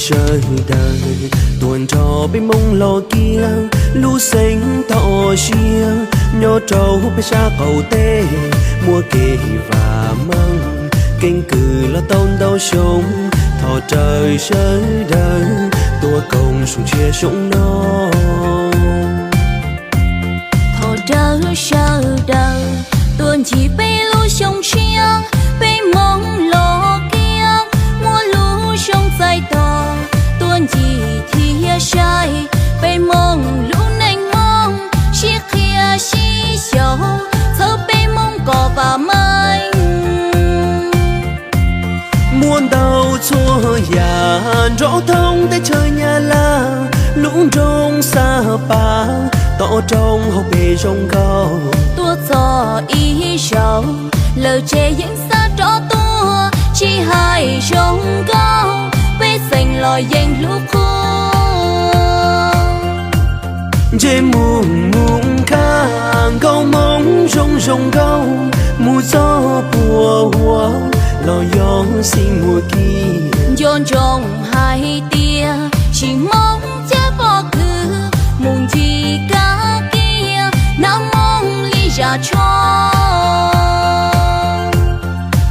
Sawv daws tuaj nrog peb Hmoob los kiag, lub xeev toj siab nyob rau peb sab qaum teb, muaj kev vam meej, keeb kwm los tau ntau xyoo, thov rawm sawv daws tuaj koom zoo ntsia xyoo no. Thov rawm sawv daws tuaj ncig peb lub xyoo tshiab, peb Hmoob los kiag, muaj lub xyoo txais tos, tuaj ncig thiab saib peb Hmoob lub neej Hmoob, sib qhia sib xyaum txhawb peb Hmoob kom vam meej. Muaj ntau txhua yam nrov thoob teb chaws Nyab Laj, lub nroog Xab Pas tom roob hauv pes zoo nkauj. Tuaj txog ib zaug lawm ces yeej xav rov tuaj, tsis hais zoo nkauj peb xeem los yeej hlub qhuab. Ntsej muag Mus Khaj nkauj Hmoob zoo zoo nkauj, mus txog Pua Huab los yog Xeev Muas Kiab. Nco ntsoov hais tias tsis Hmoob cab pob kws, mus ncig kab kiab hnab Hmoob li zaj tsho.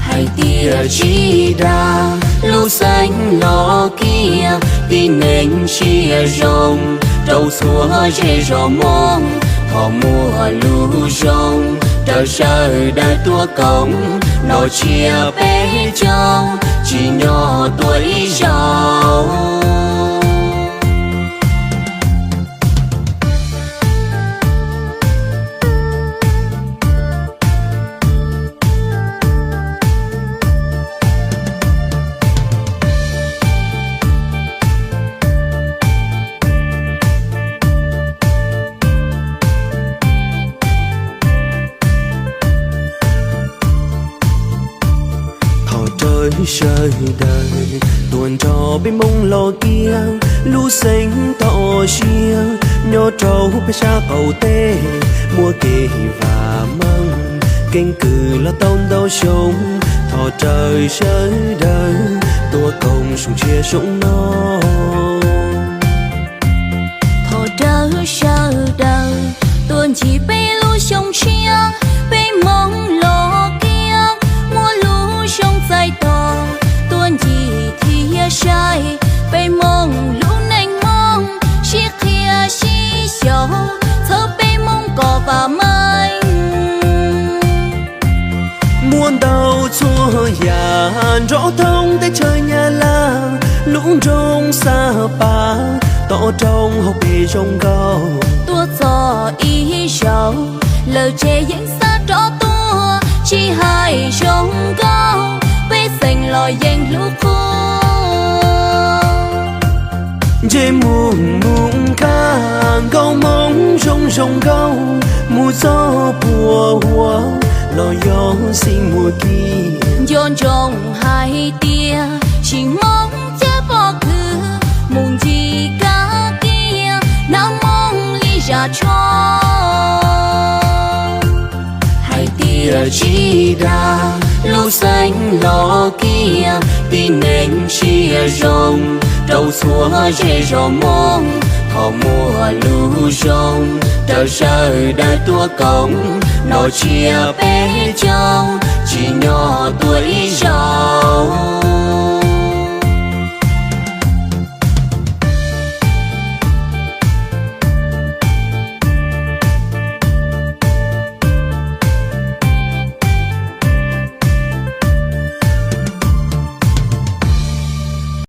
Hais tias tsis dag lub xeev los kiag, tib neeg sia zoo rau txhua zej zos Hmoob. Thov muaj lub zoo raws sawv daws tuaj koom, nrog tsiaj peb caug tsim nyog tuaj ib zaug. Thov rawm sawv daws tuaj nrog peb Hmoob los kiag, lub xeev toj siab nyob rau peb sab qaum teb, muaj kev vam meej, keeb kwm los tau ntau xyoo. Thov rawm sawv daws tuaj koom zoo ntsia xyoo no. Thov rawm sawv daws tuaj ncig peb lub xyoo tshiab, peb Hmoob los kiag muaj lub xyoo txais tos, tuaj ncig thiab saib peb Hmoob lub neej Hmoob, sib qhia sib xyaum txhawb peb Hmoob kom vam meej. Muaj ntau txhua yam nrov thoob teb chaws Nyab Laj, lub nroog Xab Pas tom roob hauv pes zoo nkauj. Tuaj txog ib zaug lawm ces yeej xav rov tuaj, tsis hais zoo nkauj peb xeem los yeej hlub qhuab. Ntsej muag Mus Khaj nkauj Hmoob zoo zoo nkauj, mus txog Pua Huab los yog Xeev Muas Kiab. Nco ntsoov hais tias tsis Hmoob cab pob kws, mus ncig kab kiab hnab Hmoob li zaj tsho. Hais tias tsis dag lub xeev los kiag, tib neeg sia zoo rau txhua zej zos Hmoob. Thov muaj lub zoo raws sawv daws tuaj koom, nrog tsiaj peb caug tsim nyog tuaj ib zaug.